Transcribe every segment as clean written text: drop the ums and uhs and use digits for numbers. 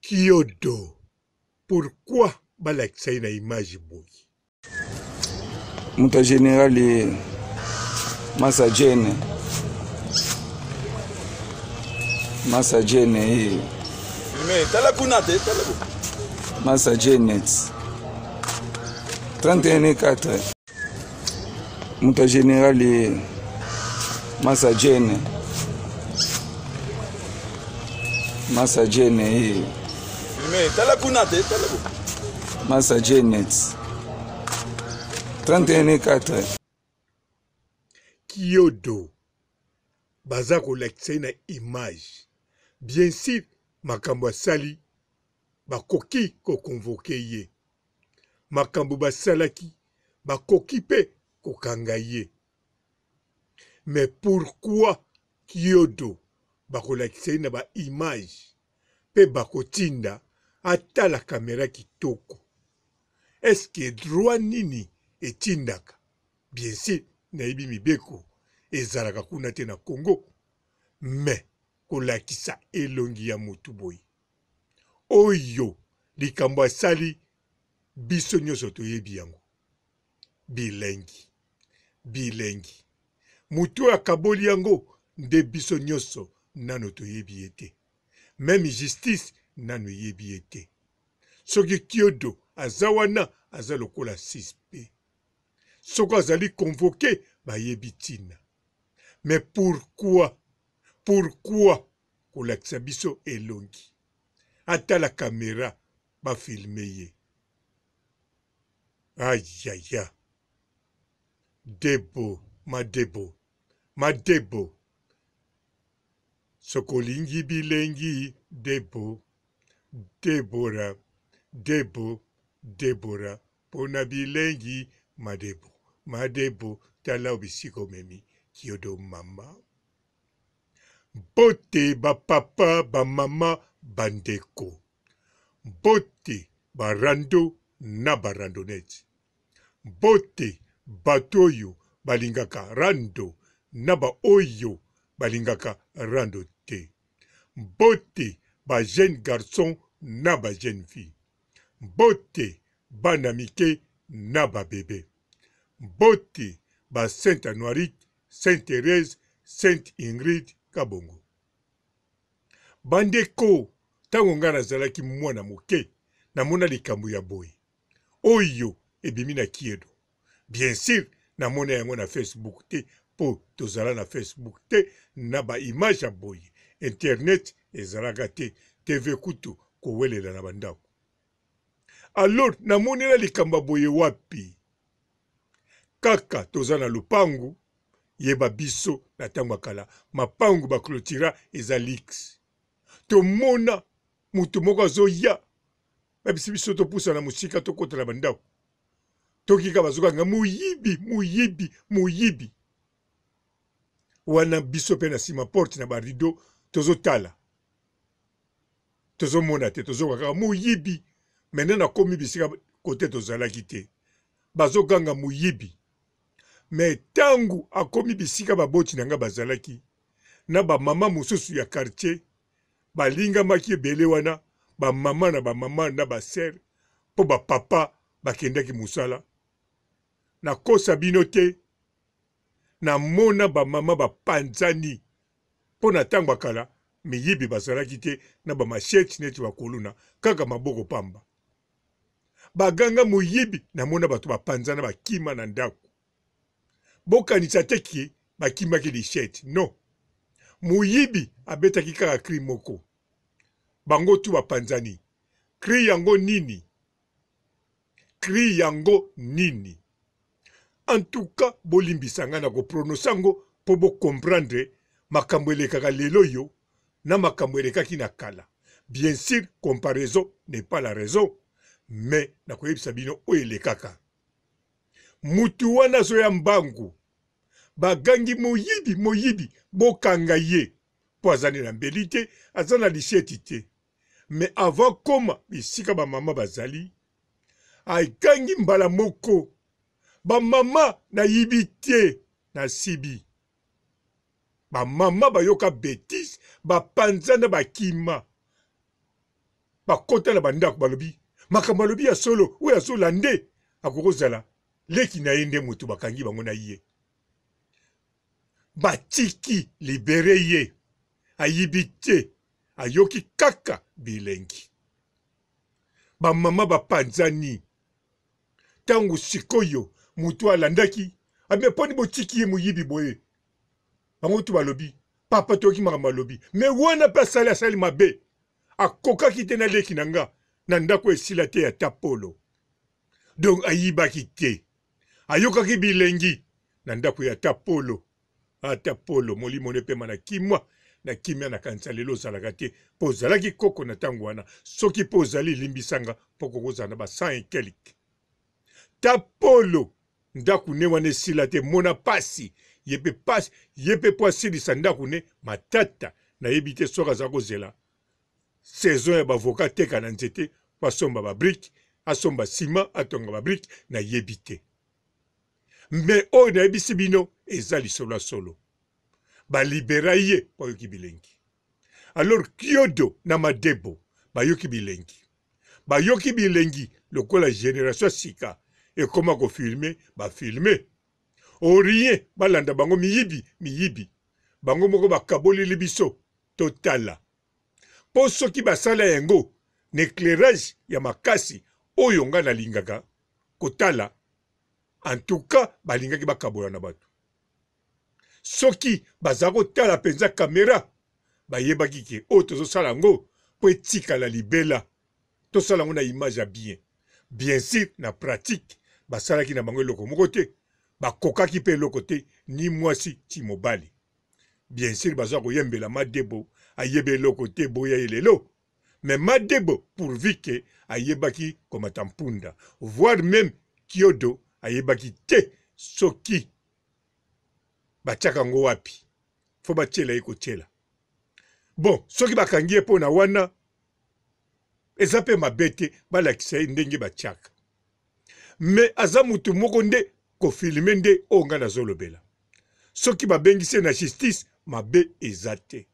Kiodo pourquoi balakisa ye na image boye? Moto ya general Masa Jene Masa Jene ye Mais tala kuna te tala Masa Janet 31 4 Moto ya general Masa Jene Masa Jene ye Mais tala kuna te tala Masa Janet 31 4 Kiodo baza kolakisa ye na image bien sur makambo asali bakoki ko convoquer ye makambo basalaki bakoki pe kokanga ye mais pourquoi Kiodo bakolakisa ye na ba image pe bakotinda atala camera kitoko est ce que droit nini etindaka bien sur nayebi mibeko ezalaka kuna te na Congo mais kolakisa elongi ya mutu boye oyo likambo asali biso nionso toyebi yango bilengi bilengi mutu oyo akaboli yango nde biso nionso nano toyebi ye te meme justice nano eyebi ye te soki kiodo aza wana aza lokola suspect soki azali convoque bayebi tina mais pourquoi pourquoi kolakisa biso elongi atala camera ba filme ye ayaya debo madebo madebo soki olingi bilengi debo debora debo debora pona bilengi madebo madebo tala bisika omemi kiodo mama Mbote ba papa, ba mama, ba ndeko. Mbote ba rando na ba randonnette. Mbote bato oyo balingaka rando na ba oyo balingaka rando te. Mbote ba jeunes garçons na ba jeunes filles. Mbote bana mike na ba bebe. Mbote ba Saint Anuarite Sainte Therèse, Sainte Ingrid Kabongo. Bandeko, ntango ngai nazalaki mwana moke, namona likambo ya boye oyo ebimi na Kiedo. Bien sur, namona yango na Facebook te mpo tozala na Facebook te na ba image ya boye. Internet ezalaka te, TV kutu kowelela na bandako. Alors namonela likambo ya boye wapi? Kaka toza na lopangu yeba biso na tango ya kala mapangu ba clotira eza lix tomona mutu moko azoya babisi biso topusana mosika tokota na bandako tokika bazokanga moyibi moyibi moyibi wana biso mpe na nsima porte na barido tozotala tozomona te tozoka kaka moyibi maintenant nakomi bisika kote tozalaki te bazoganga moyibi me ntango akomi bisika baboti na ngai bazalaki na bamama mosusu ya quartier balingamaki ebele wana bamama na bamama na basere mpo bapapa bakendaki mosala nakosa bino te namona bamama bapanzani Mpo na tango ya kala, miyibi bazalaki te na ba machettes neti ba kuluna, kaka maboko pamba. Baganga moyibi, namona bato bapanzana bakima na ndako. Bokanisa te que bakimaki lichette, non. Moyibi abetaki kaka cri moko, bango tout bapanzani. Cri yango nini? Cri yango nini? En tout cas bolimbisa nga na ko prononcer yango po bo comprendre makambo elekaka lelo oyo na makambo elekaki na kala. Bien sur comparaison n'est pas la raison mais nakoyebisa bino oyo elekaka. Mutu wana azoya mbangu bagangi moyibi moyibi bokanga ye po aza nde na mbeli te aza na lisheti te mais avant koma bisika ba mama bazali agangi mbala moko ba mama nayibi te nasibi ba mama bayoka betise bapanzana bakima. Bakota na bandako balobi makambo alobi ya solo, oyo azolande akokozala leki na ye nde moto bakangi bango na ye. Batiki libere ye, ayibi te, ayoki kaka bilengi. Bamama bapanzani. Ntango sikoyo moto alandaki abe mponi botiki ye moyibi boye, bango tu balobi papa toyoki makambo alobi me wana mpe asali asali mabe akokaki te na leki na nga na ndako esila te ata polo donc ayibaki te ayokaki bilengi na ndako ya ata polo ata polo molimo no epema na kimwa na kimia na kanisa lelo ozalaka te mpo ozalaki koko na ntango wana soki mpo ozali limbisanga mpo kokozala na ba 100 et quelque ta polo ndako ne wana esila te mona pasi ye mpe pasi ye mpe mpo asilisa ndako ne matata nayebi te soki aza kozela saison ya bavoka ateka na nzete mpo asomba babrike asomba sima atonga babrike nayebi te me oyo nayebisi bino eza lisolo ya solo balibera ye mpo ayoki bilengi alors kiodo na madebo bayoki bilengi bayoki bilengi lokola generation ya sika ekoma kofilme bafilme orien balanda bango miyibi miyibi bango moko bakaboleli biso totala mpo soki basala yango na eclairage ya makasi oyo ngai nalingaka kotala en tout cas balingaki bakabola na bato soki baza kotala mpenza kamera bayebaki ke oyo tozosala yango mpo etikala libela tosala yango na image ya bien bien sur na pratique basalaki na bango eloko moko te bakokaki mpe eloko te ni mwasi ti mobali bien sur baza koyembela madebo ayebi eloko te boya ye lelo mais madebo pourvu ke ayebaki komata mpunda voire meme kiodo ayebaki te soki batiaka yango wapi fo batiela ye kotiela bon soki bakangi ye mpo na wana eza mpe mabe te balakisa ye ndenge batiaka me aza motu moko nde kofilme nde oyo ngai nazolobela soki babengisi ye na justice mabe eza te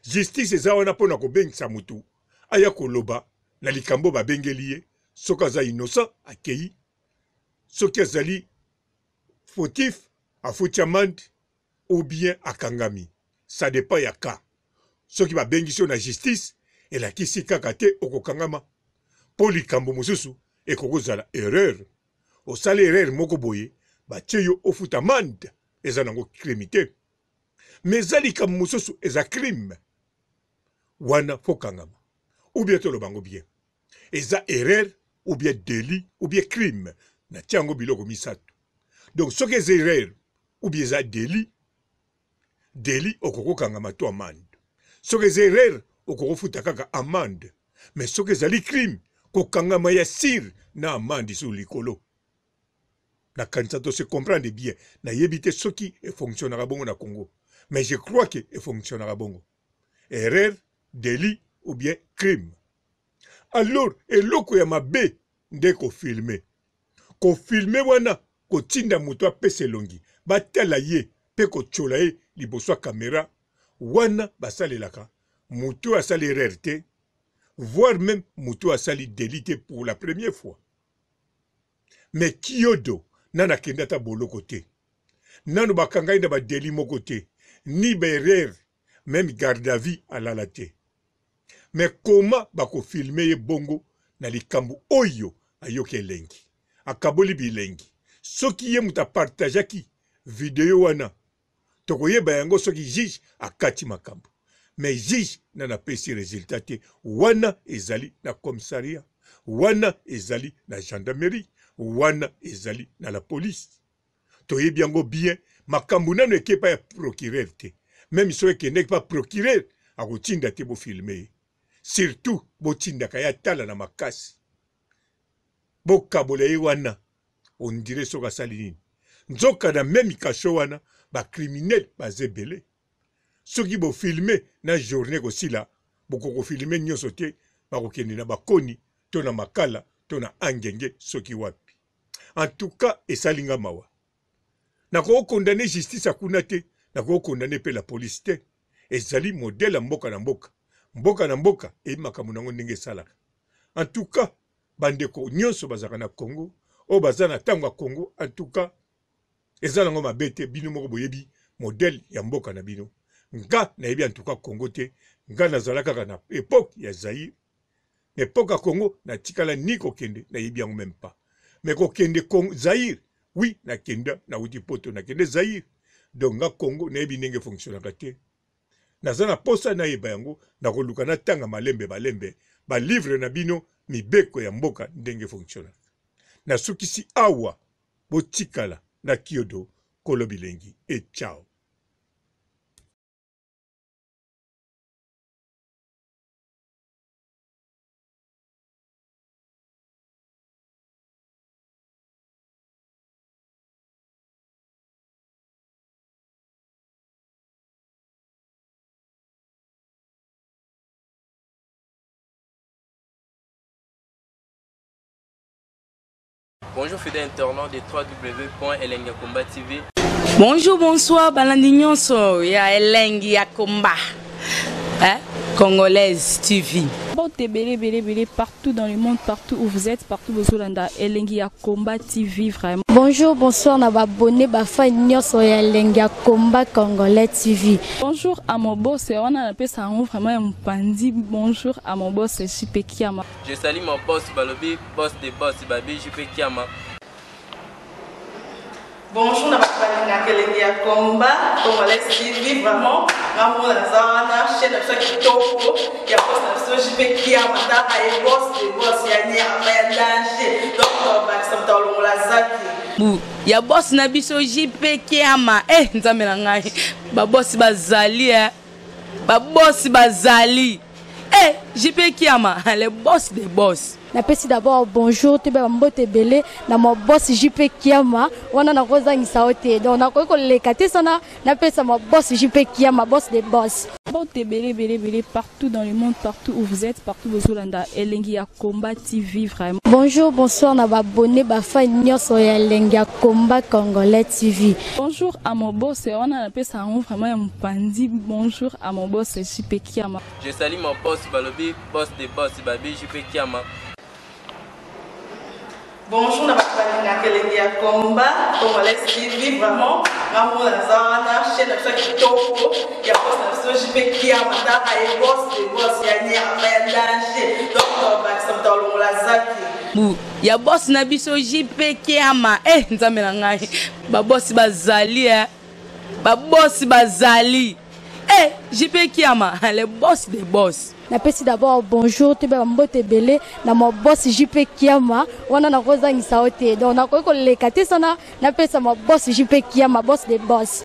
justice eza wana mpo na kobengisa motu aya koloba na likambo babengeli ye soki aza innocent akei soki azali fautif afuti amende ou bien akangami ça dépend ya cas soki babengisi yo na justice elakisi kaka te okokangama mpo likambo mosusu ekoki kozala erreur osali erreur moko boye batie yo ofuta amende eza nango crime te mais eza likambo mosusu eza crime wana fokangama ou bien toloba yango bien eza erreur ou bien délit ou bien crime natia yango biloko misato donc soki eza erreur ou bien eza délit délit okoki kokangama to amende soki eza erreur okoki kofuta kaka amende mais soki ezali crime kokangama ya sire na amende sur likolo nakanisa to se comprendre bien nayebi te soki efonctionnaka bongo na congo mais je crois que efonctionnaka bongo erreur délit ou bien crime alors eloko ya mabe nde kofilme kofilme wana kotinda moto apesa elongi batala ye mpe kotyola ye liboso ya kamera wana basalelaka moto oyo asali erreur te voire même moto oyo asali délit te pour la première fois mais kiodo nanu akende ata boloko te nanu bakanga ye na badeli moko te ni baerreur meme garde à vie alala te mais comment bakofilme ye bongo na likambo oyo ayoki elengi akaboli bilengi soki ye moto apartageaki video wana tokoyeba yango soki juge akati makambo mais juge nanu apesi resultat te wana ezali na commissariat wana ezali na gendarmerie wana ezali na la police toyebi yango bien makambo nanu eke epai ya procureur te meme soki ekendeki pa procureur akotinda te bofilme ye surtout botindaka ye atala na makasi bokabola ye wana ondire soki asali nini nzoka na meme kasho wana bacriminel baza ebele soki bofilme na journée kosila bokokofilme nyonso te bakokende na bakoni to na makala to na angenge soki wapi en tout cas esali nga mawa nakoki condamne justice ya kuna te nakoki condamne mpe la police te ezali modele ya mboka na mboka. Mboka na mboka eyebi makambo na yango ndenge esalaka. En tout cas, bandeko nyonso bazalaka na Congo, oyo baza na ntango ya Congo, en tout cas, eza nango mabe te, bino moko boyebi modèle ya mboka na bino. Nga nayebi en tout cas Congo te, nga nazala kaka na epoque ya Zaïre. Na epoque ya Congo natikala ni kokende, nayebi yango meme pas. Mais kokende Congo, Zaïre, oui, nakenda, nawuti poto, nakende Zaïre. Donc nga Congo nayebi ndenge fonctionnaka te. Naza na posa nayeba yango, nakoluka natanga malembe malembe ba livres na bino mibeko ya mboka ndenge fonctionnaka. Nasukisi awa, botikala na Kiodo kolo bilengi et ciao. Bonjour fidèles internautes de www.elengiyakomba TV. Bonjour, bonsoir, balandi nyonso ya Elengi ya Komba. Hein? Congolaise TV. Mbote ebele ebele ebele partout dans le monde, partout où vous êtes, partout bozolanda Elengi ya Combat TV vraiment. Bonjour, bonsoir na ba abonné ba fan nyonso ya Elengi ya Combat Congolais TV. Bonjour à mon boss, wana napesa yango vraiment ya mopanzi. Bonjour à mon boss JP Kiama. Je salue mon boss balobi boss de boss babi JP Kiama. Bonjour na bato balingaka elengi ya combat congolais TV vraiment nga moko naza wana chaîne na biso ya kitoko ya boss na biso JP Kiama tala ye boss de boss ya nyama ya danger donc tobakisa moto alongola zaki bu ya boss na biso JP Kiama eh nzambe na ngai ba boss bazali eh ba boss bazali eh JP Kiama le boss de boss. Napesi d'abord bonjour toyeba ba mbote ebele na mon boss JP Kiama wana nakozangisa yo te donc nakoki koleka te sana napesa mon boss JP Kiama boss de boss. Mbote ebele ebele ebele partout dans le monde partout où vous êtes partout bozolanda Elengi ya Combat TV vraiment. Bonjour bonsoir na ba abonnes ba fans nionso ya Elengi ya Combat Congolais TV. Bonjour à mon boss wana napesa yango vraiment ya mopanzi bonjour à mon boss JP Kiama. Je salue mon boss balobi boss de boss babi JP Kiama. Bonjour na bato balingaka elengi ya combat congolais TV vraiment nga moko naza wana chaîne na biso ya kitoko ya boss na biso JP Kiama tala ye boss de boss ya nyama ya danger donc tobakisa moto alongola zaki bu ya boss na biso JP Kiama eh nzambe na ngai ba boss bazali eh ba boss bazali eh JP Kiama le boss de boss. Napesi d'abord bonjour toyeba ba mbote ebele na mon boss JP Kiama wana nakozangisa yo te donc nakoki koleka te sana napesa mon boss JP Kiama boss de boss.